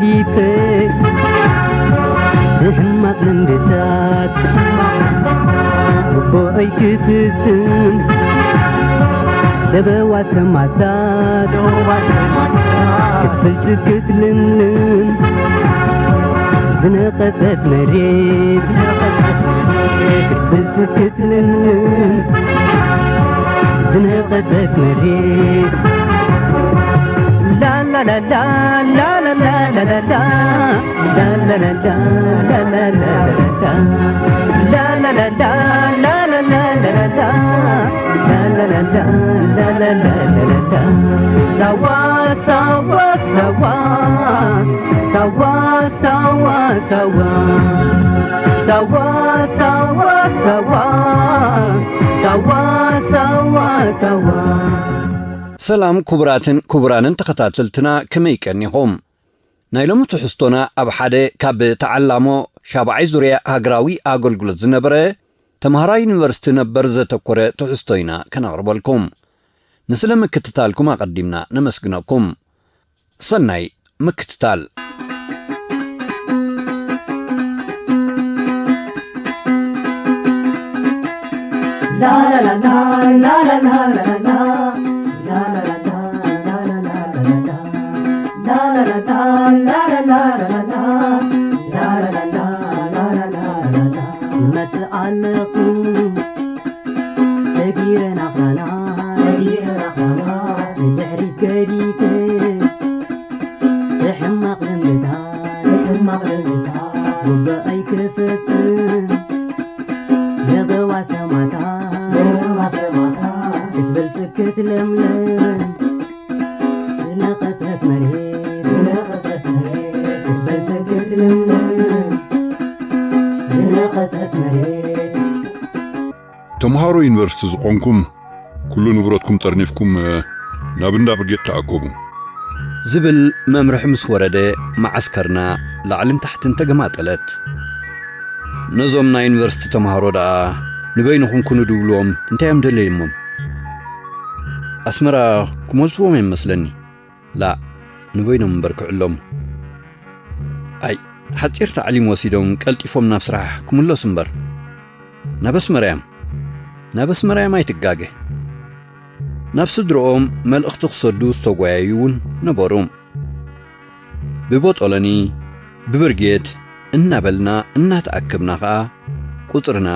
ይፈ ብሕማቕ ልምድታት ጉቦይ ክፍጽም ለበዋ ሰማታት ክትብል ክትልምልም ዝነቐጸት መሬት ክትብል ክትልምልም ዝነቐጸት መሬት ላላላላ ሰላም ክቡራትን ክቡራንን ተኸታተልትና፣ ከመይ ቀኒኹም? ናይ ሎሚ ትሕዝቶና ኣብ ሓደ ካብ ተዓላሞ ሻብዓይ ዙርያ ሃገራዊ ኣገልግሎት ዝነበረ ተምሃራይ ዩኒቨርሲቲ ነበር ዘተኮረ ትሕዝቶ ኢና ከነቕርበልኩም። ንስለ ምክትታልኩም ኣቐዲምና ነመስግነኩም። ሰናይ ምክትታል። ይመጽእ ኣለኹ ሰጊረ ናኽላና ንድሕሪት ገዲፈ ብሕማቕ ልምድታት ጉባኤይ ክፍጽም ለበዋ ሰማታት ክትበልጽግ ክትለምለም ዝነቐጸት መሬት ክትበልጽግ ክትለምለም ዝነቐጸት መሬት ተምሃሮ ዩኒቨርሲቲ ዝኾንኩም ኩሉ ንብረትኩም ጠርኒፍኩም ናብ እንዳ ብርጌድ ተኣከቡ። ዝብል መምርሒ ምስ ወረደ መዓስከርና ላዕልን ታሕትን ተገማጠለት። ነዞም ናይ ዩኒቨርሲቲ ተምሃሮ ደኣ ንበይንኹም ኩኑ ድብልዎም እንታይ እዮም ደለይሞም? ኣስመራ ክመልስዎም እዮም መስለኒ። ላእ ንበይኖም እምበር ክዕሎም። ኣይ ሓጺር ታዕሊም ወሲዶም ቀልጢፎም ናብ ስራሕ ክምለሱ እምበር። ናብ ኣስመራዮም ናብ ኣስመራዮም ኣይትጋገ። ናብ ስድርኦም መልእኽቲ ክሰዱ ዝተጓየዩ እውን ነበሩ። ብቦጦሎኒ ብብርጌድ እናበልና እናተኣከብና ኸኣ ቁጽርና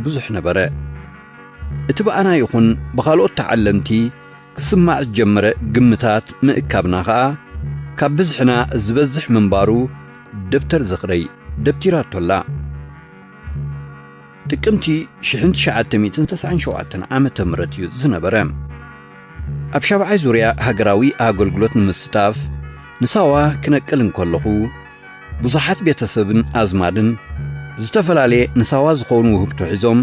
ብዙሕ ነበረ። እቲ ብኣና ይኹን ብኻልኦት ተዓለምቲ ክስማዕ ዝጀመረ ግምታት ምእካብና ኸኣ ካብ ብዝሕና ዝበዝሕ ምንባሩ ደብተር ዝኽረይ ደብቲራቶ ኣላ። ጥቅምቲ ሽሕን ትሽዓተ ሚእትን ተስዓን ሸውዓተን ዓመተ ምህረት እዩ ዝነበረ። ኣብ ሻብዓይ ዙርያ ሃገራዊ ኣገልግሎት ንምስታፍ ንሳዋ ክነቅል እንከለኹ ብዙሓት ቤተሰብን ኣዝማድን ዝተፈላለየ ንሳዋ ዝኸውን ውህብቶ ሒዞም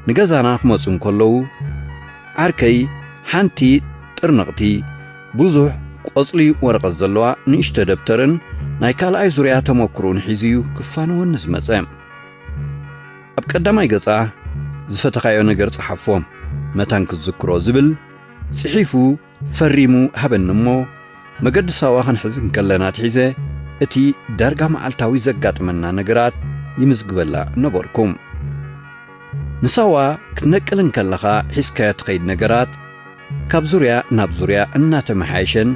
ንገዛና ክመጹ እንከለዉ ዓርከይ ሓንቲ ጥርንቕቲ ብዙሕ ቆጽሊ ወረቐት ዘለዋ ንእሽቶ ደብተርን ናይ ካልኣይ ዙርያ ተመክሮን ሒዙ እዩ ክፋንወኒ ዝመጸ። ኣብ ቀዳማይ ገጻ ዝፈተኻዮ ነገር ጸሓፎ መታን ክትዝክሮ ዝብል ጽሒፉ ፈሪሙ ሃበኒ እሞ መገዲ ሳዋ ክንሕዝ እንከለና ኣትሒዘ እቲ ዳርጋ መዓልታዊ ዘጋጥመና ነገራት ይምዝግበላ ነበርኩ። ንሳዋ ክትነቅል እንከለኻ ሒዝካዮ ትኸይድ ነገራት ካብ ዙርያ ናብ ዙርያ እናተመሓየሸን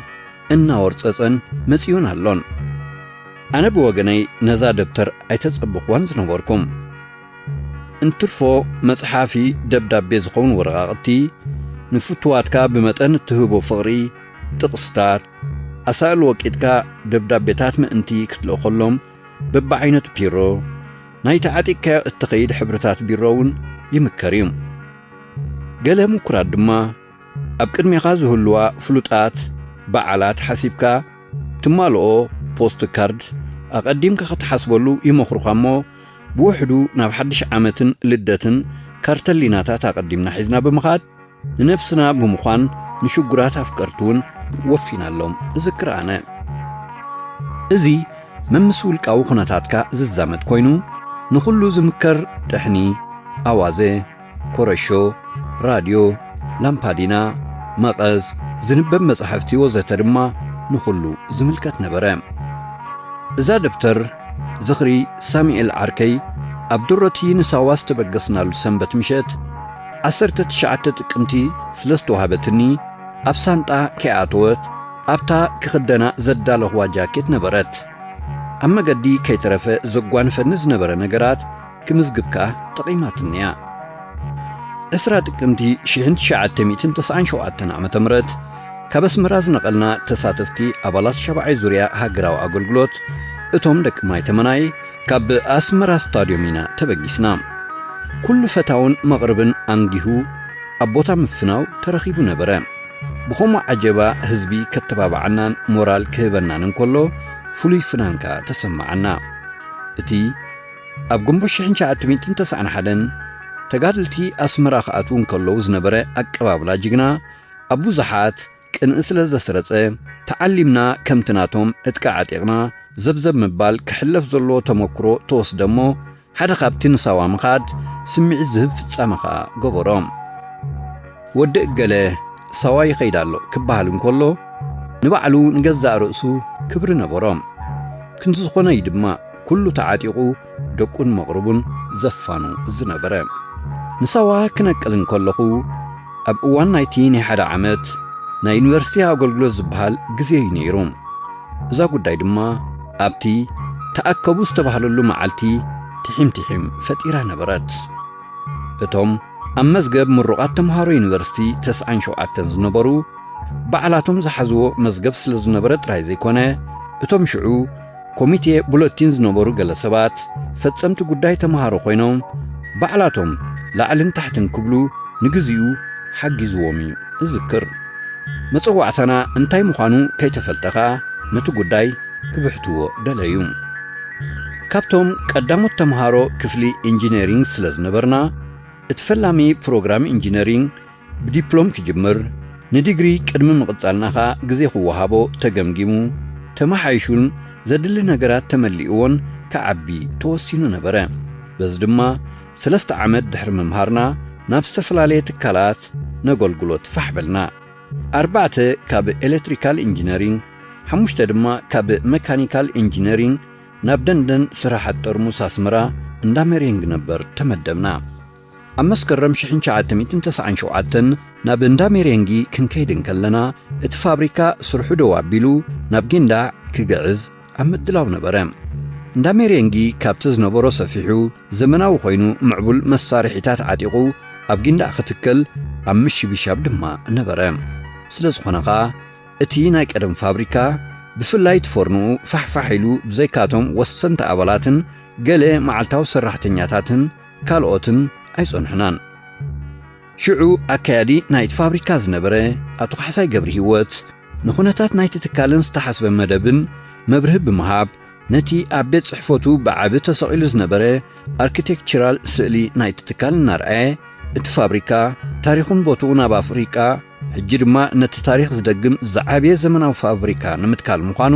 እናወርጸጸን መጺኡን ኣሎን። ኣነ ብወገነይ ነዛ ደብተር ኣይተጸበኽዋን ዝነበርኩም። እንትርፎ መጽሓፊ ደብዳቤ ዝኸውን ወረቓቕቲ፣ ንፍቱዋትካ ብመጠን እትህቦ ፍቕሪ፣ ጥቕስታት፣ ኣሳእል ወቂጥካ ደብዳቤታት ምእንቲ ክትልእኸሎም በብዓይነቱ ፒሮ፣ ናይቲ ዓጢቕካዮ እትኸይድ ሕብርታት ቢሮ እውን ይምከር እዩ። ገለ ምኩራት ድማ ኣብ ቅድሜኻ ዝህልዋ ፍሉጣት በዓላት ሓሲብካ ትማልኦ ፖስት ካርድ ኣቐዲምካ ክትሓስበሉ ይመኽሩኻ እሞ ብውሕዱ ናብ ሓድሽ ዓመትን ልደትን ካርተሊናታት ኣቐዲምና ሒዝና ብምኻድ ንነብስና ብምዃን ንሽጉራት ኣፍቀርቲ እውን ወፊናሎም እዝክር ኣነ። እዚ መምስ ውልቃዊ ኩነታትካ ዝዛመድ ኮይኑ ንኹሉ ዝምከር ጥሕኒ፣ ኣዋዘ፣ ኮረሾ፣ ራድዮ፣ ላምፓዲና፣ መቐስ፣ ዝንበብ መጻሕፍቲ ወዘተ ድማ ንኹሉ ዝምልከት ነበረ። እዛ ደብተር ዝኽሪ ሳሙኤል ዓርከይ ኣብ ድሮቲ ንሳዋ ዝተበገስናሉ ሰንበት ምሸት ዓሰርተ ትሽዓተ ጥቅምቲ ስለ ዝተዋህበትኒ፣ ኣብ ሳንጣ ከይኣተወት ኣብታ ክኽደና ዘዳለኽዋ ጃኬት ነበረት። ኣብ መገዲ ከይተረፈ ዘጓንፈኒ ዝነበረ ነገራት ክምዝግብ ከኣ ጠቒማትኒ እያ። ዕስራ ጥቅምቲ ሽሕን ትሽዓተ ሚእትን ተስዓን ሸውዓተን ዓመተ ምህረት ካብ ኣስመራ ዝነቐልና ተሳተፍቲ ኣባላት ሻብዓይ ዙርያ ሃገራዊ ኣገልግሎት፣ እቶም ደቂ ማይ ተመናይ፣ ካብ ኣስመራ ስታድዮም ኢና ተበጊስና። ኩሉ ፈታውን መቕርብን ኣንጊሁ ኣብ ቦታ ምፍናው ተረኺቡ ነበረ። ብኸምኡ ዓጀባ ህዝቢ ከተባብዓናን ሞራል ክህበናን እንከሎ፣ ፍሉይ ፍናን ከኣ ተሰምዓና። እቲ ኣብ ግንቦት ሽሕን ትሽዓተ ሚእትን ተስዓን ሓደን ተጋደልቲ ኣስመራ ክኣትዉ እንከለዉ ዝነበረ ኣቀባብላ ጅግና ኣብ ብዙሓት ቅንኢ ስለ ዘስረጸ፣ ተዓሊምና ከምቲ ናቶም ዕጥቂ ዓጢቕና ዘብዘብ ምባል ክሕለፍ ዘለዎ ተመክሮ ተወስደ እሞ፣ ሓደ ካብቲ ንሳዋ ምኻድ ስምዒት ዝህብ ፍጻመ ኸኣ ገበሮ። ወዲ እገለ ሳዋ ይኸይድ ኣሎ ክበሃል እንከሎ፣ ንባዕሉ ንገዛእ ርእሱ ክብሪ ነበሮ። ክንዲ ዝኾነ እዩ ድማ ኩሉ ተዓጢቑ ደቁን መቕርቡን ዘፋኑ ዝነበረ። ንሳዋ ክነቅል እንከለኹ፣ ኣብ እዋን ናይቲ ናይ ሓደ ዓመት ናይ ዩኒቨርሲቲ ኣገልግሎት ዝበሃል ግዜ እዩ ነይሩ። እዛ ጉዳይ ድማ ኣብቲ ተኣከቡ ዝተባህለሉ መዓልቲ ትሒም ትሒም ፈጢራ ነበረት። እቶም ኣብ መዝገብ ምሩቓት ተምሃሮ ዩኒቨርሲቲ ተስዓን ሸውዓተን ዝነበሩ ባዕላቶም ዝሓዝዎ መዝገብ ስለ ዝነበረ ጥራይ ዘይኮነ፣ እቶም ሽዑ ኮሚቴ ቡለቲን ዝነበሩ ገለ ሰባት ፈጸምቲ ጉዳይ ተምሃሮ ኮይኖም፣ ባዕላቶም ላዕልን ታሕትን ክብሉ ንግዚኡ ሓጊዝዎም እዩ እዝክር። መጸዋዕታና እንታይ ምዃኑ ከይተፈልጠ ኸኣ ነቲ ጉዳይ ክብሕትዎ ደለዩ። ካብቶም ቀዳሞት ተምሃሮ ክፍሊ ኢንጂነሪንግ ስለ ዝነበርና፣ እቲ ፈላሚ ፕሮግራም ኢንጂነሪንግ ብዲፕሎም ክጅምር፣ ንዲግሪ ቅድሚ ምቕጻልና ኸኣ ግዜ ክወሃቦ ተገምጊሙ፣ ተመሓይሹን ዘድሊ ነገራት ተመሊእዎን ክዓቢ ተወሲኑ ነበረ። በዚ ድማ ሰለስተ ዓመት ድሕሪ ምምሃርና ናብ ዝተፈላለየ ትካላት ነገልግሎት ፋሕ በልና። ኣርባዕተ ካብ ኤሌክትሪካል ኢንጂነሪንግ፣ ሓሙሽተ ድማ ካብ መካኒካል ኢንጂነሪንግ ናብ ደንደን ስራሓት ጠርሙስ ኣስመራ እንዳ ሜሬንግ ነበር ተመደብና። ኣብ መስከረም ሽሕን ትሽዓተ ሚእትን ተስዓን ሸውዓተን ናብ እንዳ ሜሬንጊ ክንከይድ እንከለና፣ እቲ ፋብሪካ ስርሑ ደው ኣቢሉ ናብ ጊንዳዕ ክግዕዝ ኣብ ምድላው ነበረ። እንዳ ሜሬንጊ ካብቲ ዝነበሮ ሰፊሑ ዘመናዊ ኮይኑ ምዕቡል መሳርሒታት ዓጢቑ ኣብ ጊንዳዕ ክትከል ኣብ ምሽብሻብ ድማ ነበረ። ስለ ዝኾነ ኸኣ እቲ ናይ ቀደም ፋብሪካ ብፍላይ እቲ ፎርኖኡ ፋሕፋሕ ኢሉ ብዘይካቶም ወሰንቲ ኣባላትን ገለ መዓልታዊ ሰራሕተኛታትን ካልኦትን ኣይጸንሑናን። ሽዑ ኣካያዲ ናይቲ ፋብሪካ ዝነበረ ኣቶ ካሕሳይ ገብረ ህይወት ንኹነታት ናይቲ ትካልን ዝተሓስበ መደብን መብርሂ ብምሃብ ነቲ ኣብ ቤት ጽሕፈቱ ብዓቢ ተሰቒሉ ዝነበረ ኣርኪቴክቸራል ስእሊ ናይቲ ትካል እናርኣየ እቲ ፋብሪካ ታሪኹን ቦትኡ ናብ ኣፍሪቃ ሕጂ ድማ ነቲ ታሪኽ ዝደግም ዝዓበየ ዘመናዊ ፋብሪካ ንምትካል ምዃኑ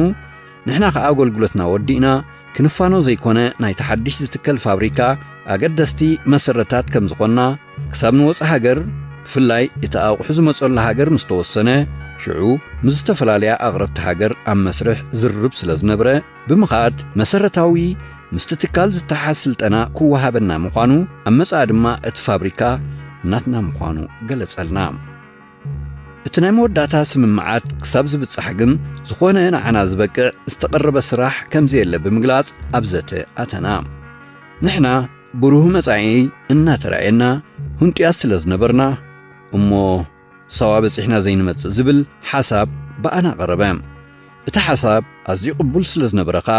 ንሕና ኸኣ ኣገልግሎትና ወዲእና ክንፋኖ ዘይኮነ ናይቲ ሓድሽ ዝትከል ፋብሪካ ኣገደስቲ መሰረታት ከም ዝኾንና ክሳብ ንወጽእ ሃገር ብፍላይ እቲ ኣቑሑ ዝመጸሉ ሃገር ምስ ተወሰነ ሽዑ ምስ ዝተፈላለያ ኣቕረብቲ ሃገር ኣብ መስርሕ ዝርርብ ስለ ዝነብረ ብምኻድ መሰረታዊ ምስቲ ትካል ዝተሓዝ ስልጠና ክወሃበና ምዃኑ ኣብ መጻኢ ድማ እቲ ፋብሪካ ናትና ምዃኑ ገለጸልና። እቲ ናይ መወዳእታ ስምምዓት ክሳብ ዝብጻሕ ግን ዝኾነ ንዓና ዝበቅዕ ዝተቐረበ ስራሕ ከም ዘየለ ብምግላጽ ኣብ ዘተ ኣተና። ንሕና ብሩህ መጻኢ እናተራእየና ህንጡያት ስለ ዝነበርና እሞ ሳዋ በጺሕና ዘይንመጽእ ዝብል ሓሳብ ብኣና ቀረበ። እቲ ሓሳብ ኣዝዩ ቅቡል ስለ ዝነበረ ኸኣ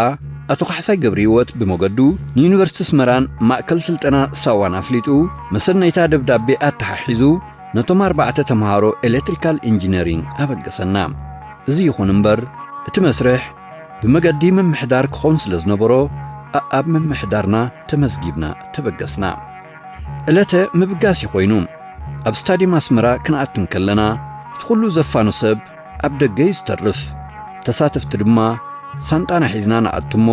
ኣቶ ካሕሳይ ገብረህይወት ብመገዱ ንዩኒቨርሲቲ ኣስመራን ማእከል ስልጠና ሳዋን ኣፍሊጡ መሰነይታ ደብዳቤ ኣተሓሒዙ ነቶም ኣርባዕተ ተምሃሮ ኤሌክትሪካል ኢንጂነሪንግ ኣበገሰና። እዚ ይኹን እምበር እቲ መስርሕ ብመገዲ ምምሕዳር ክኾን ስለ ዝነበሮ ኣኣብ ምምሕዳርና ተመዝጊብና ተበገስና። ዕለተ ምብጋስ ኮይኑ ኣብ ስታድየም ኣስመራ ክንኣቱ እንከለና እቲ ኩሉ ዘፋኑ ሰብ ኣብ ደገ እዩ ዝተርፍ። ተሳተፍቲ ድማ ሳንጣና ሒዝና ንኣቱ እሞ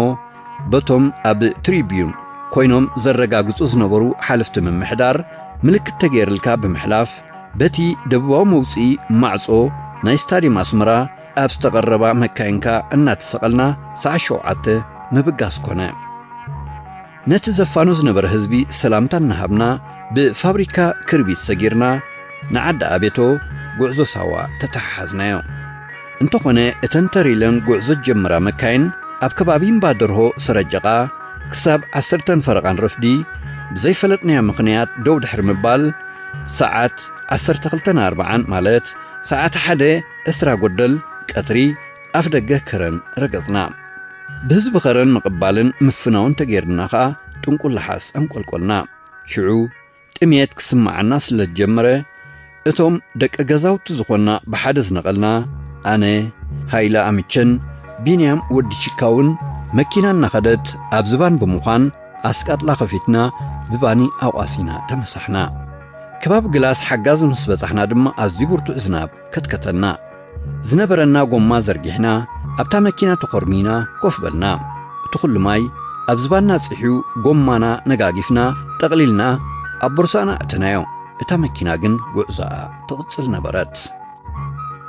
በቶም ኣብ ትሪቢዩን ኮይኖም ዘረጋግጹ ዝነበሩ ሓለፍቲ ምምሕዳር ምልክት ተገይርልካ ብምሕላፍ በቲ ደቡባዊ መውጽኢ ማዕጾ ናይ ስታድየም ኣስመራ ኣብ ዝተቐረባ መካይንካ እናተሰቐልና ሰዓት ሸውዓተ ምብጋስ ኮነ። ነቲ ዘፋኑ ዝነበረ ህዝቢ ሰላምታ እናሃብና፣ ብፋብሪካ ክርቢት ሰጊርና ንዓዲ ኣቤቶ፣ ጉዕዞ ሳዋ፣ ተተሓሓዝናዮ። እንተኾነ፣ እተን ተር ኢለን ጉዕዞ ዝጀመራ መካይን ኣብ ከባቢ እምባ ደርሆ ሰረጀቓ ክሳብ ዓሰርተን ፈረቓን ረፍዲ ብዘይፈለጥናዮ ምኽንያት ደው ድሕሪ ምባል፣ ሰዓት ዓሰርተ ክልተን ኣርብዓን ማለት ሰዓት ሓደ ዕስራ ጎደል ቀትሪ ኣፍደገ ከረን ረገጽና። ብህዝቢ ከረን ምቕባልን ምፍናውን ተገይርና ኸኣ ጥንቁል ለሓስ ኣንቆልቆልና። ሽዑ ጥሜት ክስምዓና ስለ ዝጀመረ፣ እቶም ደቂ ገዛውቲ ዝኾንና ብሓደ ዝነቐልና፣ ኣነ፣ ሃይለ ኣምቸን ቢንያም ወዲ ቺካውን፣ መኪና እናኸደት ኣብ ዝባን ብምዃን ኣስቃጥላ ከፊትና ብባኒ ኣቋሲና ተመሳሕና። ከባቢ ግላስ ሓጋዝ ምስ በጻሕና ድማ ኣዝዩ ብርቱዕ ዝናብ ከትከተና። ዝነበረና ጎማ ዘርጊሕና ኣብታ መኪና ተኾርሚና ኮፍ በልና። እቲ ኩሉ ማይ ኣብ ዝባንና ጺሑ ጎማና ነጋጊፍና ጠቕሊልና ኣብ ቦርሳና ኣእተናዮ። እታ መኪና ግን ጉዕዞኣ ትቕጽል ነበረት።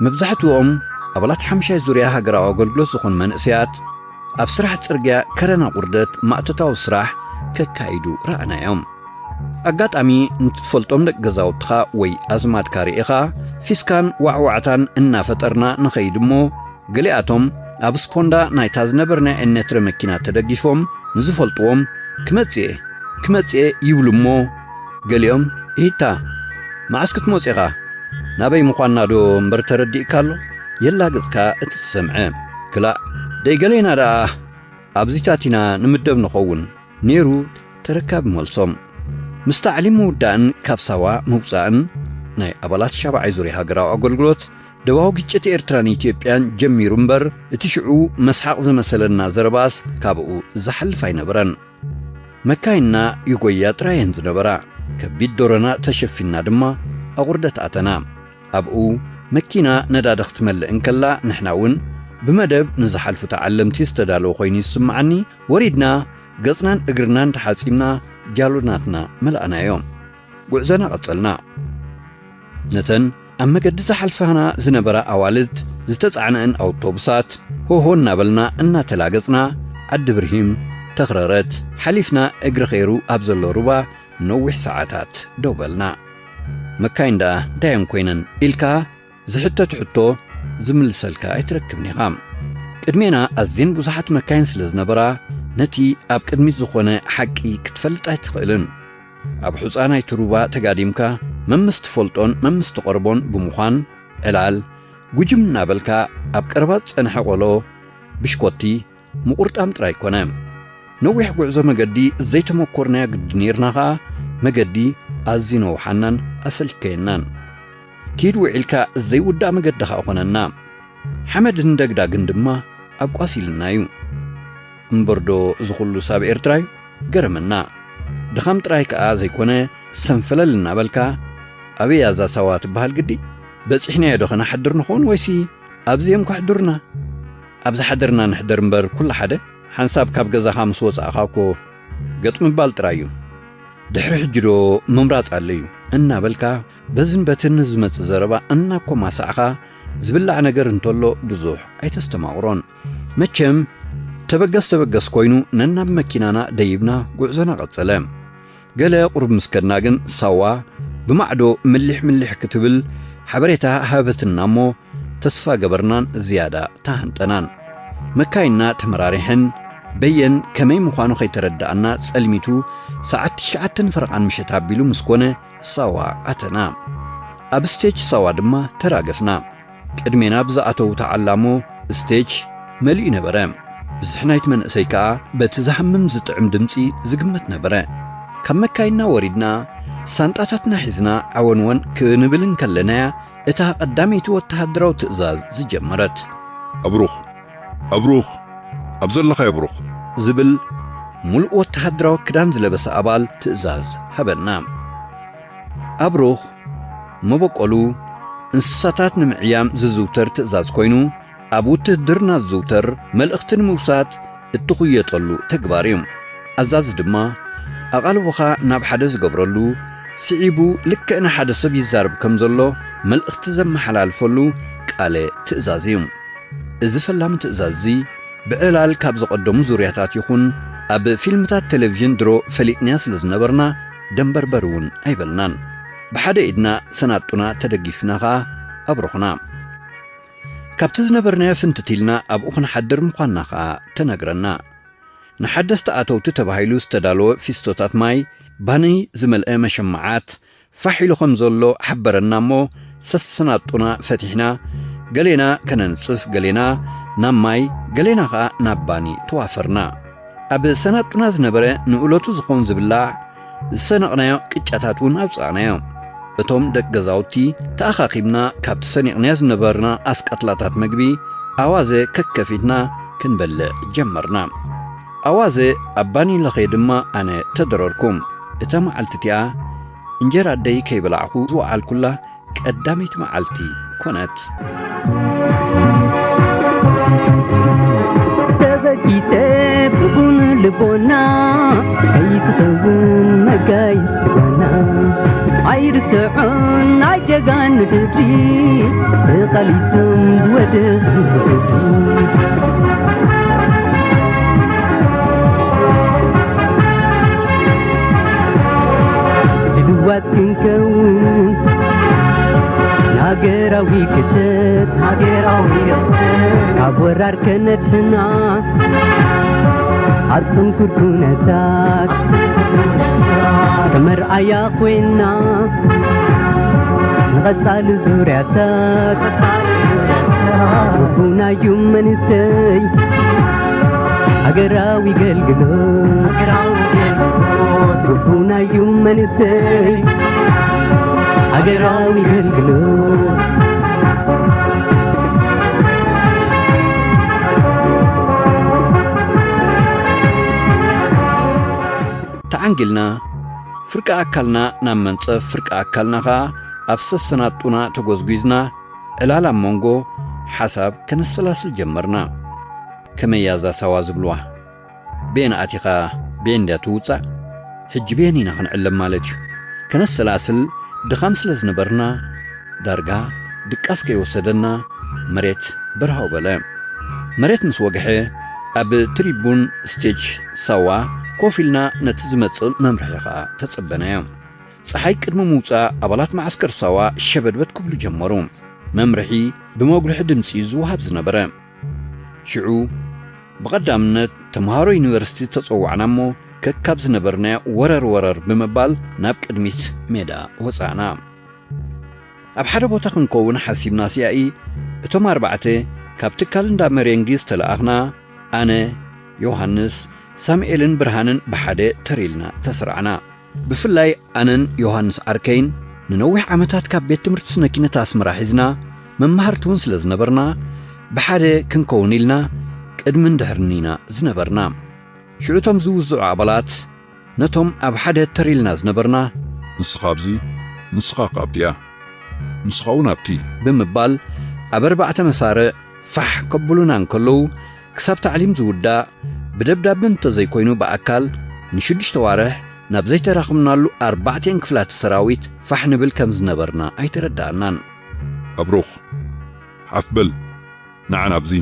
መብዛሕትኦም ኣባላት ሓምሻይ ዙርያ ሃገራዊ ኣገልግሎት ዝኾኑ መንእሰያት ኣብ ስራሕ ጽርግያ ከረና ቁርደት ማእቶታዊ ስራሕ ከካይዱ ረኣናዮም። ኣጋጣሚ ንትፈልጦም ደቂ ገዛውትኻ ወይ ኣዝማድካ ርኢኻ ፊስካን ዋዕዋዕታን እናፈጠርና ንኸይድ እሞ፣ ገሊኣቶም ኣብ ስፖንዳ ናይታ ዝነበርናያ ኤነትረ መኪና ተደጊፎም ንዝፈልጥዎም "ክመጽእ እየ፣ ክመጽእ እየ" ይብሉ እሞ፣ ገሊኦም "ኢሂታ፣ መዓስ ክትመጽእ ኢኻ? ናበይ ምዃንና ዶ እምበር ተረዲእካ ኣሎ?" የላግጽካ እቲ ዝሰምዐ። "ክላእ፣ ደይ ገሌና ደኣ ኣብዚታት ኢና ንምደብ ንኸውን" ነይሩ ተረካቢ መልሶም። ምስ ታዕሊም ምውዳእን ካብ ሳዋ ምውጻእን ናይ ኣባላት ሻብዓይ ዙርያ ሃገራዊ ኣገልግሎት ደባዊ ግጭት ኤርትራን ኢትዮጵያን ጀሚሩ እምበር፣ እቲ ሽዑ መስሓቕ ዝመሰለና ዘረባስ ካብኡ ዝሓልፍ ኣይነበረን። መካይንና ይጎያ ጥራይ እየን ዝነበራ። ከቢድ ዶሮና ተሸፊንና ድማ ኣቑርደት ኣተና። ኣብኡ መኪና ነዳዲ ክትመልእ እንከላ፣ ንሕና እውን ብመደብ ንዝሓልፉ ተዓለምቲ ዝተዳለወ ኮይኑ ይስምዓኒ። ወሪድና፣ ገጽናን እግርናን ተሓጺብና፣ ጃሎናትና መላእናዮ። ጉዕዞና ቀጸልና። ነተን ኣብ መገዲ ዝሓልፋና ዝነበራ ኣዋልድ ዝተጻዕነአን ኣውቶቡሳት ሆሆ እናበልና እናተላገጽና፣ ዓዲ ብርሂም፣ ተኽረረት ሓሊፍና፣ እግሪ ኸይሩ ኣብ ዘሎ ሩባ ነዊሕ ሰዓታት ደው በልና። መካይን ደኣ እንታይ እየን ኮይነን ኢልካ ዝሕተት ሕቶ ዝምልሰልካ ኣይትረክብን ኢኻ። ቅድሜና ኣዝየን ብዙሓት መካይን ስለ ዝነበራ፣ ነቲ ኣብ ቅድሚት ዝኾነ ሓቂ ክትፈልጥ ኣይትኽእልን። ኣብ ሑጻ ናይቲ ሩባ ተጋዲምካ፣ መምስ ትፈልጦን መምስ ትቐርቦን ብምዃን፣ ዕላል ጉጅም እናበልካ ኣብ ቀረባ ዝጸንሐ ቆሎ ብሽኮቲ ምቑርጣም ጥራይ ኮነ። ነዊሕ ጉዕዞ መገዲ ዘይተመኮርናዮ ግዲ ኔርና ኸኣ፣ መገዲ ኣዝዩ ነውሓናን ኣሰልከየናን። ኪድ ውዒልካ ዘይውዳእ መገዲ ኸኣ ኾነና። ሓመድን ደግዳግን ድማ ኣቋሲልናዩ። እምበርዶ እዚ ኹሉስ ኣብ ኤርትራዩ? ገረመና። ድኻም ጥራይ ከኣ ዘይኮነ፣ ሰንፈለል እናበልካ፣ "ኣበይ እያ እዛ ሳዋ ትበሃል ግዲ? በጺሕናዮ ዶ ኸነሓድር ንኸውን ወይሲ ኣብዚ እዮም ከሕድሩና? ኣብ ዝሓደርና ንሕደር እምበር፣ ኩሉ ሓደ፣ ሓንሳብ ካብ ገዛኻ ምስ ወጻእኻ እኮ ገጥ ምባል ጥራይ እዩ። ድሕሪ ሕጂ ዶ ምምራጽ ኣሎ'ዩ?" እናበልካ በዝን በትን ንዝመጽእ ዘረባ እናኮማሳዕኻ ዝብላዕ ነገር እንተሎ ብዙሕ ኣይተስተማቕሮን። መቸም ተበገስ ተበገስ ኮይኑ ነናብ መኪናና ደይብና ጉዕዞና ቀጸለ። ገለ ቁሩብ ምስ ከድና ግን ሳዋ ብማዕዶ ምሊሕ ምሊሕ ክትብል ሓበሬታ ሃበትና እሞ ተስፋ ገበርናን ዝያዳ ተሃንጠናን። መካይንና ተመራሪሐን በየን ከመይ ምዃኑ ከይተረዳእና ጸልሚቱ ሰዓት ትሽዓተን ፈረቓን ምሸት ኣቢሉ ምስ ኮነ ሳዋ ኣተና። ኣብ ስቴጅ ሳዋ ድማ ተራገፍና። ቅድሜና ብዝኣተዉ ተዓላሞ ስቴጅ መሊኡ ነበረ። ብዝሒ ናይቲ መንእሰይ ከኣ በቲ ዝሃምም ዝጥዕም ድምጺ ዝግመት ነበረ። ካብ መካይንና ወሪድና ሳንጣታትና ሒዝና ዓወንወን ክንብል እንከለናያ እታ ቀዳመይቲ ወተሃደራዊ ትእዛዝ ዝጀመረት። "ኣብሩኽ፣ ኣብሩኽ፣ ኣብ ዘለኻዮ ኣብሩኽ" ዝብል ሙሉእ ወተሃደራዊ ክዳን ዝለበሰ ኣባል ትእዛዝ ሃበና። ኣብሩኽ መበቆሉ እንስሳታት ንምዕያም ዝዝውተር ትእዛዝ ኮይኑ፣ ኣብ ውትህድርና ዝዝውተር መልእኽቲ ንምውሳድ እትኹየጠሉ ተግባር እዩ። ኣዛዚ ድማ ኣቓልቦኻ ናብ ሓደ ዝገብረሉ፣ ስዒቡ ልክዕ ንሓደ ሰብ ይዛረብ ከም ዘሎ መልእኽቲ ዘመሓላልፈሉ ቃለ ትእዛዝ እዩ። እዚ ፈላሚ ትእዛዝ እዚ ብዕላል ካብ ዝቐደሙ ዙርያታት ይኹን ኣብ ፊልምታት ቴሌቪዥን ድሮ ፈሊጥንያ ስለ ዝነበርና ደንበርበር እውን ኣይበልናን። ብሓደ ኢድና ሰናጡና ተደጊፍና ኸኣ ኣብሮኽና። ካብቲ ዝነበርናዮ ፍንትት ኢልና ኣብኡ ክንሓድር ምዃንና ኸኣ ተነግረና። ንሓደስቲ ኣተውቲ ተባሂሉ ዝተዳለወ ፊስቶታት ማይ፣ ባኒ ዝመልአ መሸማዓት፣ ፋሕ ኢሉ ከም ዘሎ ሓበረና እሞ፣ ሰሰናጡና ፈቲሕና፣ ገሌና ከነንጽፍ፣ ገሌና ናብ ማይ፣ ገሌና ኸኣ ናብ ባኒ ተዋፈርና። ኣብ ሰናጡና ዝነበረ ንእለቱ ዝኾን ዝብላዕ ዝሰነቕናዮ ቅጫታት እውን ኣውጻእናዮ። እቶም ደቂ ገዛውቲ ተኣኻኺብና ካብቲ ሰኒቕናዮ ዝነበርና ኣስቀትላታት መግቢ ኣዋዘ ከከፊትና ክንበልዕ ጀመርና። ኣዋዘ ኣብ ባኒ ለኸየ ድማ ኣነ ተደረርኩ። እታ መዓልቲ እቲኣ እንጀራ ኣደይ ከይበላዕኹ ዝወዓልኩላ ቀዳመይቲ መዓልቲ ኮነት። ተበጊሰ ብጉን ልቦና ከይትኸውን መጋይስ ዝባና ኣይርስዖን ናይ ጀጋኑ ሕድሪ ተቓሊሶም ዝወደቑ ሕድሪ። ድልዋት ክንከውን ንሃገራዊ ክተት፣ ሃገራዊ ክተት፣ ካብ ወራር ከነድሕና፣ ኣብ ጽንኩር ኩነታት፣ ኣብ ጽንኩር ኩነታት፣ ከም መርኣያ ኮይና፣ ንቐጻሊ ዙርያታት፣ ንቐጻሊ ዙርያታት፣ ግቡእና እዩ መንእሰይ፣ ሃገራዊ ገልግሎት፣ ሃገራዊ ገልግሎት፣ ግቡእና እዩ መንእሰይ፣ ሃገራዊ ገልግሎት። ተዓንጊልና፣ ፍርቂ ኣካልና ናብ መንጸፍ፣ ፍርቂ ኣካልና ኸኣ ኣብ ሰሰናጡና ተጎዝጒዝና፣ ዕላል ኣብ መንጎ ሓሳብ ከነሰላስል ጀመርና። ከመይ እያ እዛ ሳዋ ዝብልዋ? ቤን ኣቲኻ ቤን ድያ ትውጻእ? ሕጂ ቤን ኢና ክንዕለም ማለት እዩ። ከነሰላስል ድኻም ስለ ዝነበርና፣ ዳርጋ ድቃስ ከይወሰደና መሬት በርሃው በለ። መሬት ምስ ወግሐ፣ ኣብ ትሪቡን ስቴጅ ሳዋ ኮፍ ኢልና ነቲ ዝመጽእ መምርሒ ኸኣ ተጸበናዮ። ጸሓይ ቅድሚ ምውጻእ ኣባላት መዓስከር ሳዋ ሸበድበድ ክብሉ ጀመሩ። መምርሒ ብመጉልሒ ድምጺ ዝወሃብ ዝነበረ። ሽዑ ብቐዳምነት ተምሃሮ ዩኒቨርሲቲ ተጸዋዕና እሞ፣ ከካብ ዝነበርናዮ ወረር ወረር ብምባል ናብ ቅድሚት ሜዳ ወጻእና። ኣብ ሓደ ቦታ ክንከውን ሓሲብና ሲያኢ፣ እቶም ኣርባዕተ ካብ ትካል እንዳ መሬንጊ ዝተለኣኽና፣ ኣነ፣ ዮሃንስ፣ ሳሙኤልን ብርሃንን ብሓደ ተር ኢልና ተሰራዕና። ብፍላይ ኣነን ዮሃንስ ዓርከይን ንነዊሕ ዓመታት ካብ ቤት ትምህርቲ ስነ ኪነት ኣስመራ ሒዝና መማህርቲ እውን ስለ ዝነበርና፣ ብሓደ ክንከውን ኢልና ቅድምን ድሕርን ኢና ዝነበርና። ሽዑ እቶም ዝውዝዑ ኣባላት ነቶም ኣብ ሓደ ተር ኢልና ዝነበርና፣ "ንስኻ ኣብዚ፣ ንስኻ ከኣ ኣብቲኣ፣ ንስኻ እውን ኣብቲ" ብምባል ኣብ ኣርባዕተ መሳርዕ ፋሕ ከብሉና እንከለዉ፣ ክሳብ ታዕሊም ዝውዳእ ብደብዳበ እንተዘይኮይኑ ብኣካል ንሽዱሽተ ዋርሕ ናብ ዘይተራኽብናሉ ኣርባዕቲኤን ክፍላተ ሰራዊት ፋሕ ንብል ከም ዝነበርና ኣይተረድኣናን። "ኣብሩኽ፣ ሓፍ በል፣ ንዓ ናብዚ፣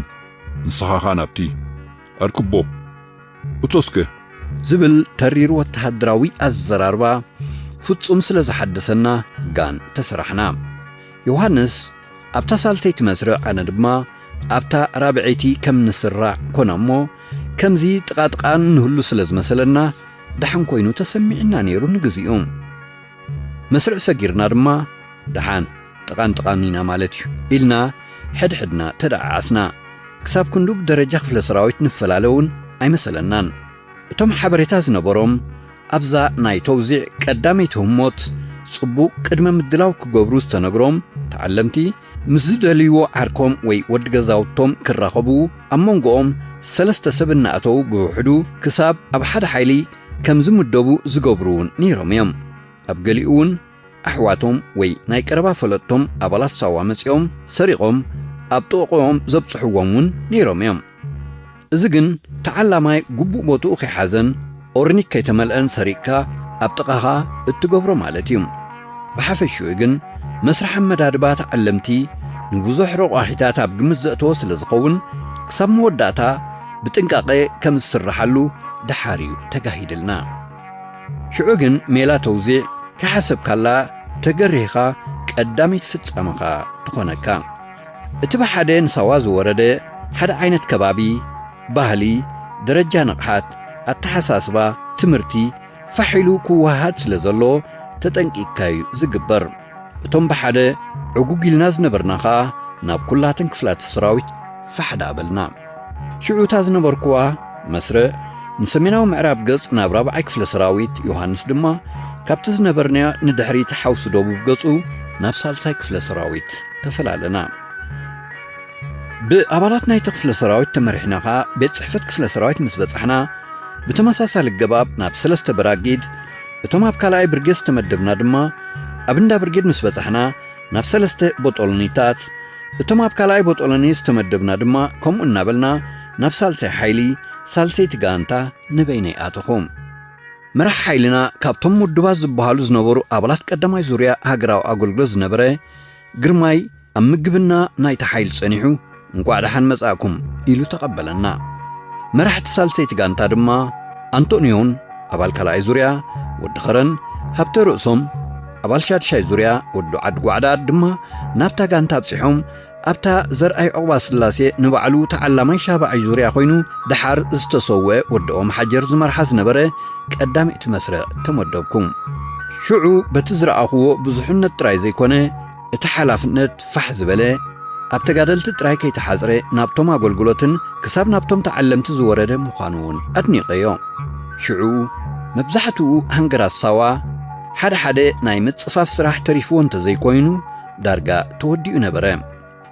ንስኻ ኸኣ ናብቲ፣ ኣርክቦ፣ እቶ እስከ" ዝብል ተሪር ወተሃደራዊ ኣዘራርባ ፍጹም ስለ ዝሓደሰና ጋን ተሰራሕና። ዮሃንስ ኣብታ ሳልሰይቲ መስርዕ፣ ኣነ ድማ ኣብታ ራብዐይቲ ከም ንስራዕ ኮነ እሞ፣ ከምዚ ጥቓጥቓን ንህሉ ስለ ዝመሰለና፣ ደሓን ኮይኑ ተሰሚዕና ነይሩ ንግዚኡ። መስርዕ ሰጊርና ድማ፣ "ደሓን፣ ጥቓን ጥቓን ኢና ማለት እዩ" ኢልና ሕድሕድና ተደዓዓስና። ክሳብ ክንዱ ብደረጃ ክፍለ ሰራዊት ንፈላለ እውን ኣይመሰለናን። እቶም ሓበሬታ ዝነበሮም ኣብዛ ናይ ተውዚዕ ቀዳመይቲ ህሞት ጽቡቕ ቅድመ ምድላው ክገብሩ ዝተነግሮም ተዓለምቲ፣ ምስ ዝደልይዎ ዓርኮም ወይ ወዲ ገዛውቶም ክራኸቡ፣ ኣብ መንጎኦም ሰለስተ ሰብ እናእተዉ ብውሕዱ ክሳብ ኣብ ሓደ ሓይሊ ከም ዝምደቡ ዝገብሩ እውን ነይሮም እዮም። ኣብ ገሊኡ እውን ኣሕዋቶም ወይ ናይ ቀረባ ፈለጥቶም ኣባላት ሳዋ መጺኦም ሰሪቖም ኣብ ጥቕኦም ዘብጽሕዎም እውን ነይሮም እዮም። እዚ ግን ተዓላማይ ግቡእ ቦትኡ ከይሓዘን ኦርኒክ ከይተመልአን ሰሪቕካ ኣብ ጥቓኻ እትገብሮ ማለት እዩ። ብሓፈሽኡ ግን መስርሕ ኣመዳድባ ተዓለምቲ ንብዙሕ ረቋሒታት ኣብ ግምት ዘእተወ ስለ ዝኸውን፣ ክሳብ መወዳእታ ብጥንቃቐ ከም ዝስርሓሉ ደሓር እዩ ተጋሂድልና። ሽዑ ግን ሜላ ተውዚዕ ከይሓሰብካላ ተገሪህኻ ቀዳመይቲ ፍጻመኻ ትኾነካ። እቲ ብሓደ ንሳዋ ዝወረደ ሓደ ዓይነት ከባቢ፣ ባህሊ፣ ደረጃ ንቕሓት፣ ኣተሓሳስባ፣ ትምህርቲ ፋሕ ኢሉ ክወሃሃድ ስለ ዘሎ ተጠንቂቕካ እዩ ዝግበር። እቶም ብሓደ ዕጉግ ኢልና ዝነበርና ኸኣ ናብ ኩላተን ክፍላት ሰራዊት ፋሕ ደኣ በልና። ሽዑ እታ ዝነበርኩዋ መስርዕ ንሰሜናዊ ምዕራብ ገጽ ናብ ራብዓይ ክፍለ ሰራዊት ዮሃንስ ድማ ካብቲ ዝነበርናዮ ንድሕሪት ሓውሲ ደቡብ ገጹ ናብ ሳልሳይ ክፍለ ሰራዊት ተፈላለና። ብኣባላት ናይቲ ክፍለ ሰራዊት ተመሪሕና ኸኣ ቤት ጽሕፈት ክፍለ ሰራዊት ምስ በጻሕና ብተመሳሳሊ ገባብ ናብ ሰለስተ በራጊድ፣ እቶም ኣብ ካልኣይ ብርጌድ ዝተመደብና ድማ ኣብ እንዳ ብርጌድ ምስ በጻሕና ናብ ሰለስተ ቦጦሎኒታት፣ እቶም ኣብ ካልኣይ ቦጦሎኒ ዝተመደብና ድማ ከምኡ እናበልና ናብ ሳልሳይ ሓይሊ፣ ሳልሰይቲ ጋንታ ንበይነይ ኣተኹ። መራሕ ሓይልና ካብቶም ውድባት ዝበሃሉ ዝነበሩ ኣባላት ቀዳማይ ዙርያ ሃገራዊ ኣገልግሎት ዝነበረ ግርማይ ኣብ ምግብና ናይቲ ሓይሊ ጸኒሑ እንቋዕ ደሓን መጻእኩም ኢሉ ተቐበለና። መራሕቲ ሳልሰይቲ ጋንታ ድማ ኣንቶንዮን ኣባል ካልኣይ ዙርያ፣ ወዲ ኸረን ሃብተ ርእሶም ኣባል ሻድሻይ ዙርያ፣ ወዲ ዓዲ ጓዕዳድ ድማ ናብታ ጋንታ ኣብጺሖም ኣብታ ዘርኣይ ዑቕባ ስላሴ ንባዕሉ ተዓላማይ ሻብዓይ ዙርያ ኮይኑ ደሓር ዝተሰወ ወዲ ኦም ሓጀር ዝመርሓ ዝነበረ ቀዳመይቲ መስርዕ ተመደብኩ። ሽዑ በቲ ዝረኣኽዎ ብዙሕነት ጥራይ ዘይኮነ እቲ ሓላፍነት ፋሕ ዝበለ ኣብ ተጋደልቲ ጥራይ ከይተሓጽረ ናብቶም ኣገልግሎትን ክሳብ ናብቶም ተዓለምቲ ዝወረደ ምዃኑ እውን ኣድኒቐዮ። ሽዑ መብዛሕትኡ ሃንገራት ሳዋ ሓደ ሓደ ናይ ምጽፋፍ ስራሕ ተሪፍዎ እንተዘይኮይኑ ዳርጋ ተወዲኡ ነበረ።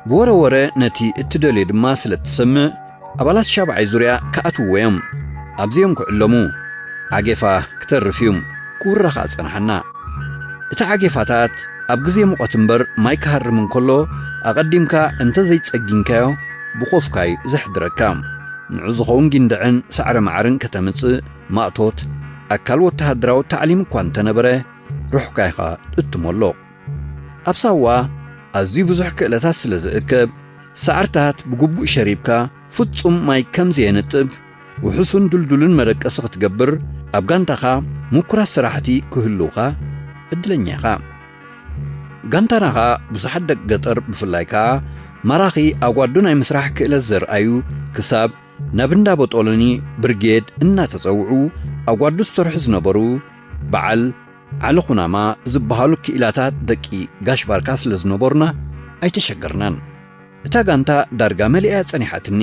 ብወረ ወረ ነቲ እትደልዮ ድማ ስለ እትሰምዕ ኣባላት ሻብዓይ ዙርያ ክኣትውዎ እዮም። ኣብዚኦም ክዕለሙ ዓጌፋ ክተርፍ እዩ። ክውረ ኸኣ ጸንሓና። እቲ ዓጌፋታት ኣብ ግዜ ሙቐት እምበር ማይ ክሃርም እንከሎ ኣቐዲምካ እንተ ዘይጸጊንካዮ ብኾፍካ እዩ ዘሕድረካ። ንዑ ዝኸውን ጊንድዕን ሳዕረ ማዕርን ከተምጽእ ማእቶት ኣካል ወተሃደራዊ ታዕሊም እኳ እንተነበረ ርሑካ ኢኻ እትመሎ። ኣብ ሳዋ ኣዝዩ ብዙሕ ክእለታት ስለ ዝእከብ ሳዕርታት ብግቡእ ሸሪብካ ፍጹም ማይ ከም ዘየንጥብ ውሑሱን ድልዱልን መደቀሲ ክትገብር ኣብ ጋንታኻ ምኩራት ሰራሕቲ ክህልውኻ ዕድለኛ ኢኻ። ጋንታና ኸኣ ብዙሓት ደቂ ገጠር ብፍላይ ከኣ ማራኺ ኣጓዱ ናይ ምስራሕ ክእለት ዘርኣዩ ክሳብ ናብ እንዳ ቦጦሎኒ ብርጌድ እናተጸውዑ ኣጓዱ ዝሰርሑ ዝነበሩ በዓል ዓሊ ኩናማ ዝበሃሉ ክኢላታት ደቂ ጋሽ ባርካ ስለ ዝነበሩና ኣይተሸገርናን። እታ ጋንታ ዳርጋ መሊኣ ጸኒሓትኒ።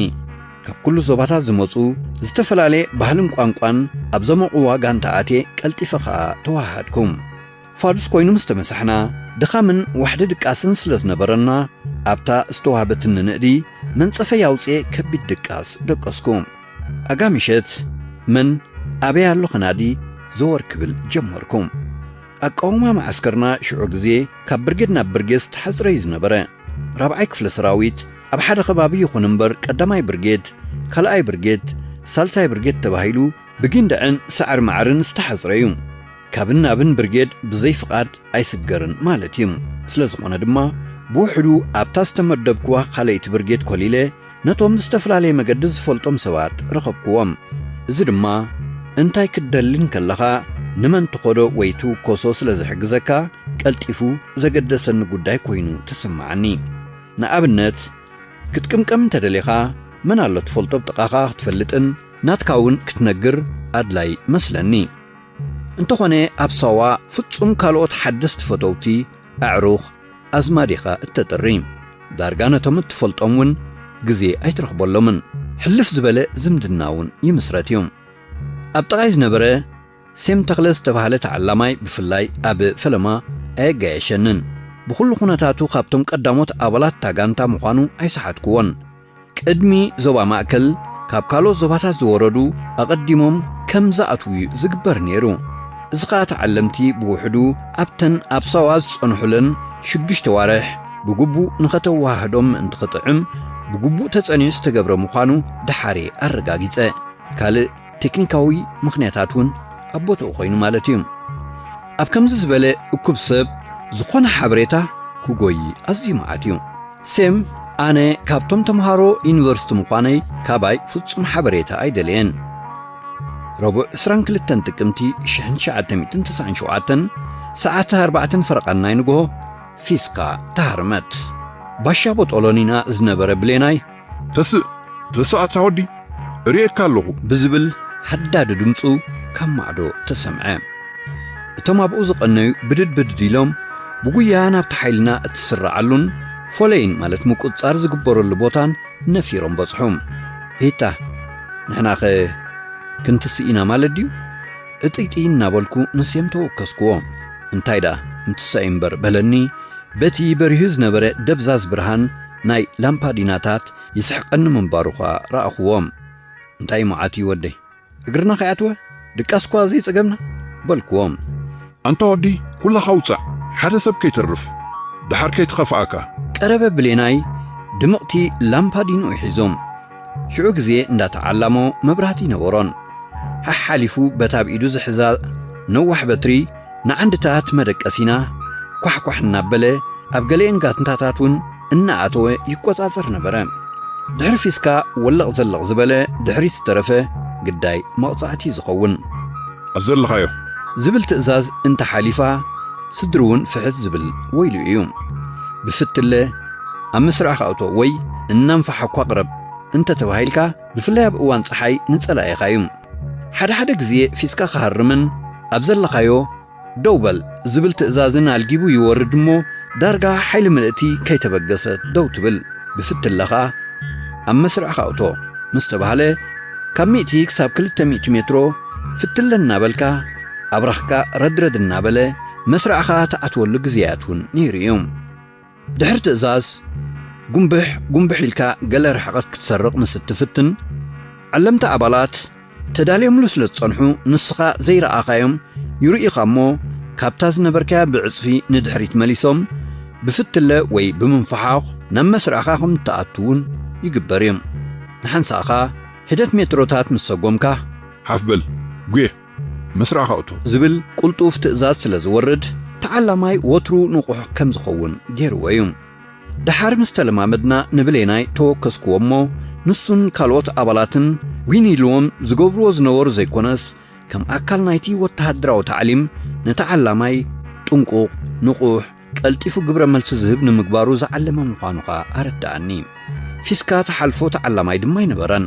ካብ ኩሉ ዞባታት ዝመጹ ዝተፈላለየ ባህልን ቋንቋን ኣብ ዘሞቕዋ ጋንታ ኣትየ ቀልጢፈ ኸኣ ተወሃሃድኩ። ፋዱስ ኮይኑ ምስ ተመሳሕና ድኻምን ዋሕዲ ድቃስን ስለ ዝነበረና ኣብታ ዝተዋህበትኒ ንእዲ መንጸፈይ ኣውጽኤ ከቢድ ድቃስ ደቀስኩ። ኣጋ ምሸት መን ኣበይ ኣሎ ከናዲ ዘወር ክብል ጀመርኩ። ኣቃውማ መዓስከርና ሽዑ ግዜ ካብ ብርጌድ ናብ ብርጌድ ዝተሓጽረ እዩ ዝነበረ። ራብዓይ ክፍለ ሰራዊት ኣብ ሓደ ከባቢ ይኹን እምበር ቀዳማይ ብርጌድ፣ ካልኣይ ብርጌድ፣ ሳልሳይ ብርጌድ ተባሂሉ ብጊንድዕን ሳዕር ማዕርን ዝተሓጽረ እዩ። ካብን ናብን ብርጌድ ብዘይ ፍቓድ ኣይስገርን ማለት እዩ። ስለ ዝኾነ ድማ ብውሕዱ ኣብታ ዝተመደብክዋ ካልኣይቲ ብርጌድ ኮሊለ ነቶም ዝተፈላለየ መገዲ ዝፈልጦም ሰባት ረኸብክዎም። እዚ ድማ እንታይ ክትደሊ እንከለኻ ንመን ትኸዶ ወይ ትውከሶ ስለ ዝሕግዘካ ቀልጢፉ ዘገደሰኒ ጉዳይ ኮይኑ ተሰማዓኒ። ንኣብነት ክትቅምቀም እንተደሊኻ መን ኣሎ ትፈልጦ ብጥቓኻ ክትፈልጥን ናትካ እውን ክትነግር ኣድላይ መስለኒ። እንተኾነ ኣብ ሳዋ ፍጹም ካልኦት ሓደስቲ ፈተውቲ ኣዕሩኽ ኣዝማድ ኢኻ እተጥሪ። ዳርጋ ነቶም እትፈልጦም እውን ግዜ ኣይትረኽበሎምን። ሕልፍ ዝበለ ዝምድና እውን ይምስረት እዩ። ኣብ ጥቓይ ዝነበረ ሴም ተኽለ ዝተባህለ ተዓላማይ ብፍላይ ኣብ ፈለማ ኣየጋየሸንን። ብኹሉ ኩነታቱ ካብቶም ቀዳሞት ኣባላት እታ ጋንታ ምዃኑ ኣይሰሓትኩዎን። ቅድሚ ዞባ ማእከል ካብ ካልኦት ዞባታት ዝወረዱ ኣቐዲሞም ከም ዝኣትዉ እዩ ዝግበር ነይሩ። እዚ ኸኣ ተዓለምቲ ብውሕዱ ኣብተን ኣብ ሳዋ ዝጸንሑለን ሽዱሽተ ዋርሕ ብግቡእ ንኸተወሃህዶም ምእንቲ ክጥዕም ብግቡእ ተጸኒዑ ዝተገብረ ምዃኑ ደሓር እየ ኣረጋጊጸ። ካልእ ቴክኒካዊ ምኽንያታት እውን ኣብ ቦትኡ ኮይኑ ማለት እዩ። ኣብ ከምዚ ዝበለ እኩብ ሰብ ዝኾነ ሓበሬታ ክጎይ ኣዝዩ መዓት እዩ። ሴም ኣነ ካብቶም ተምሃሮ ዩኒቨርሲቲ ምዃነይ ካባይ ፍጹም ሓበሬታ ኣይደለየን። ረቡዕ ዕስራን ክልተን ጥቅምቲ ሽሕን ትሽዓተ ሚእትን ተስዓን ሸውዓተን ሰዓት ኣርባዕተን ፈረቓን ናይ ንግሆ ፊስካ ተሃርመት። ባሻ ቦጦሎኒና ዝነበረ ብሌናይ፣ "ተስእ፣ ተስእ ኣታ ወዲ፣ እርእየካ ኣለኹ" ብዝብል ሓዳዲ ድምጹ ካብ ማዕዶ ተሰምዐ። እቶም ኣብኡ ዝቐነዩ ብድድ ብድድ ኢሎም ብጉያ ናብቲ ሓይልና እትስረዓሉን ፎለይን ማለት ምቁጽጻር ዝግበረሉ ቦታን ነፊሮም በጽሑ። "ሂታ፣ ንሕናኸ ክንትስእ ኢና ማለት ድዩ?" ዕጥይጥይ እናበልኩ ንሴም ተወከስክዎ። "እንታይ ደኣ ምትሳእ እምበር" በለኒ። በቲ በሪሁ ዝነበረ ደብዛዝ ብርሃን ናይ ላምፓዲናታት ይስሕቀኒ ምንባሩ ኸኣ ረኣኽዎ። "እንታይ መዓት እዩ ወደይ? እግርና ከይኣትወ ድቃስ እኳ ዘይጸገምና" በልክዎ። "ኣንታ ወዲ፣ ኩላኻ ውጻእ፣ ሓደ ሰብ ከይተርፍ፣ ደሓር ከይትኸፍኣካ" ቀረበ ብሌናይ ድምቕቲ ላምፓዲንኡ ሒዞም። ሽዑ ግዜ እንዳተዓላሞ መብራህቲ ይነበሮን። ሓሓሊፉ በታ ኣብ ኢዱ ዝሕዛ ነዋሕ በትሪ ንዓንድታት መደቀሲና ኳሕኳሕ እናበለ ኣብ ገሊአን ጋንታታት እውን እናኣተወ ይቆጻጸር ነበረ። ድሕሪ ፊስካ ወለቕ ዘለቕ ዝበለ ድሕሪት ዝተረፈ ግዳይ መቕጻዕቲ እዩ ዝኸውን። "ኣብ ዘለኻዮ" ዝብል ትእዛዝ እንተሓሊፋ ስድሪ እውን ፍሕት ዝብል ወይሉ እዩ። ብፍትለ ኣብ መስርዕኻ እቶ ወይ እናንፋሓኳ ቅረብ እንተተባሂልካ፣ ብፍላይ ኣብ እዋን ጸሓይ ንጸላኢኻ እዩ። ሓደ ሓደ ግዜ ፊስካ ክሃርምን ኣብ ዘለኻዮ "ደው በል" ዝብል ትእዛዝን ኣልጊቡ ይወርድ እሞ፣ ዳርጋ ሓይሊ ምልእቲ ከይተበገሰት ደው ትብል። ብፍትለ ኸኣ "ኣብ መስርዕኻ እቶ" ምስ ተባህለ፣ ካብ ሚእቲ ክሳብ ክልተ ሚእቲ ሜትሮ ፍትለ እናበልካ፣ ኣብራኽካ ረድረድ እናበለ መስርዕኻ ትኣትወሉ ግዜያት እውን ነይሩ እዩ። ድሕሪ ትእዛዝ፣ ጉንብሕ ጉንብሕ ኢልካ ገለ ርሕቐት ክትሰርቕ ምስ እትፍትን፣ ዓለምቲ ኣባላት ተዳልዮምሉ ስለ ዝጸንሑ፣ ንስኻ ዘይረኣኻዮም ይርእዩኻ እሞ፣ ካብታ ዝነበርካያ ብዕጽፊ ንድሕሪት መሊሶም፣ ብፍትለ ወይ ብምንፍሓኽ ናብ መስርዕኻ ከም እትኣቱ እውን ይግበር እዩ። ንሓንሳእኻ ሒደት ሜትሮታት ምስ ሰጎምካ፣ "ሓፍ በል፣ ጉየ፣ መስርዕኻ እቶ" ዝብል ቁልጡፍ ትእዛዝ ስለ ዝወርድ፣ ተዓላማይ ወትሩ ንቑሕ ከም ዝኸውን ገይርዎ እዩ። ደሓር ምስ ተለማመድና ንብሌናይ ተወከስክዎ እሞ፣ ንሱን ካልኦት ኣባላትን ዊን ኢልዎም ዝገብርዎ ዝነበሩ ዘይኮነስ፣ ከም ኣካል ናይቲ ወተሃደራዊ ታዕሊም ንተዓላማይ ጥንቁቕ፣ ንቑሕ፣ ቀልጢፉ ግብረ መልሲ ዝህብ ንምግባሩ ዝዓለመ ምዃኑ ኸኣ ኣረድኣኒ። ፊስካ ትሓልፎ ተዓላማይ ድማ ኣይነበረን።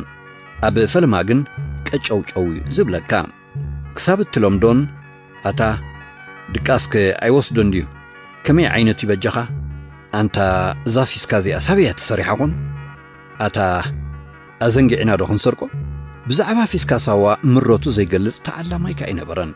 ኣብ ፈለማ ግን ቀጨውጨው እዩ ዝብለካ። ክሳብ እትለምዶን፣ "ኣታ ድቃስከ ኣይወስዶን ድዩ? ከመይ ዓይነት እዩ በጃኻ? ኣንታ እዛ ፊስካ እዚኣ ሳበይ እያ ተሰሪሓ ኾን? ኣታ ኣዘንጊዕና ዶ ክንሰርቆ?" ብዛዕባ ፊስካ ሳዋ ምረቱ ዘይገልጽ ተዓላማይ ከኣ ኣይነበረን።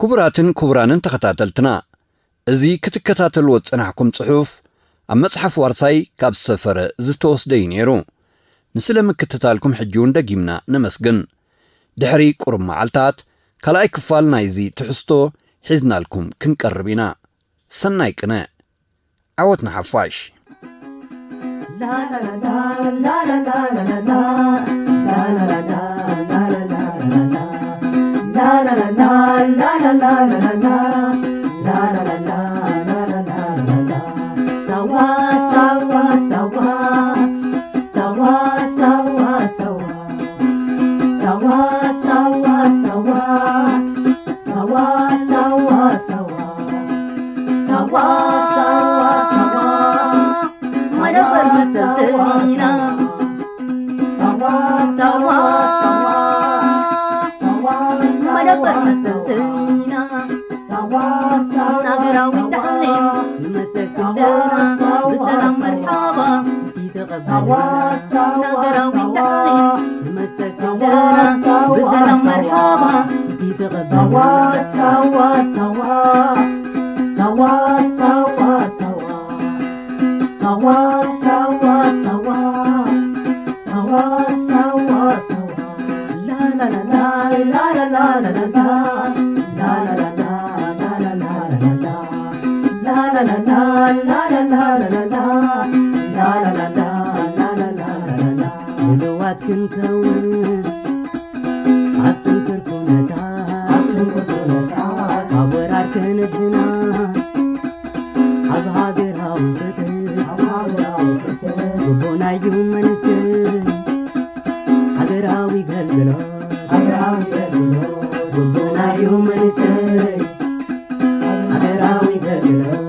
ክቡራትን ክቡራንን ተኸታተልትና፣ እዚ ክትከታተልዎ ዝጸናሕኩም ጽሑፍ ኣብ መጽሓፍ ዋርሳይ ካብ ዝሰፈረ ዝተወስደ እዩ ነይሩ። ንስለ ምክትታልኩም ሕጂ እውን ደጊምና ነመስግን። ድሕሪ ቁሩብ መዓልታት ካልኣይ ክፋል ናይዚ ትሕዝቶ ሒዝናልኩም ክንቀርብ ኢና። ሰናይ ቅነ። ዓወት ንሓፋሽ። ምልዋት ክንከውን ኣብ ጽንኩር ኩነታት፣ ኣብ ጽንኩር ኩነታት፣ ካብ ወራር ክንድሕና ኣብ ሃገራዊ ፍትሒ፣ ኣብ ሃገራዊ ፍትሒ፣ ግቡእናዩ መንስይ ሃገራዊ ገልግሎት፣ ሃገራዊ ገልግሎት፣ ግቡእናዩ መንስይ ሃገራዊ ገልግሎት፣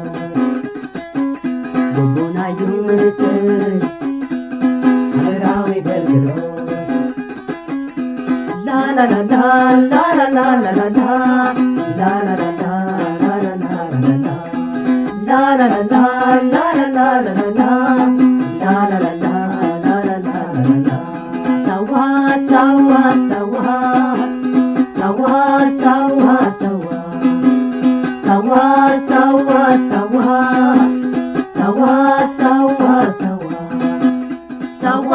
ግቡእናዩ መንስይ ሃገራዊ ገልግሎት። ሳዋ ሳዋ ሳዋ ሳዋ ሳዋ ሳዋ ሳዋ ሳዋ ሳዋ ሳዋ ሳዋ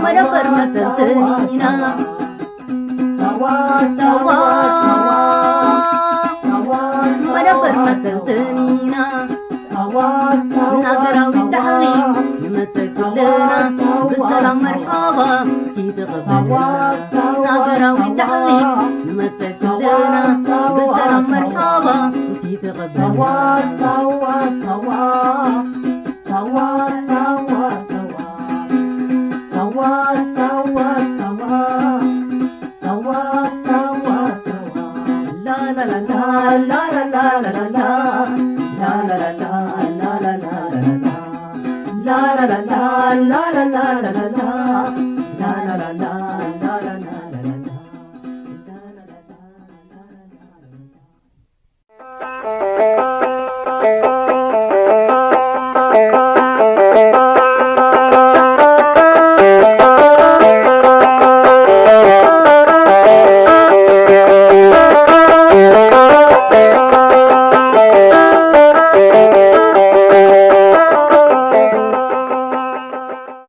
መደበር መሰልተኒና ሳዋ ሳዋ ሳዋ መደበር መሰልተኒና ናገራዊ ታዕሊም ንመጸ ክለና ብሰላም መርሓባ ኪተቐበልና ናገራዊ ታዕሊም ንመጸ ክለና ብሰላም መርሓባ ኪተቐበልና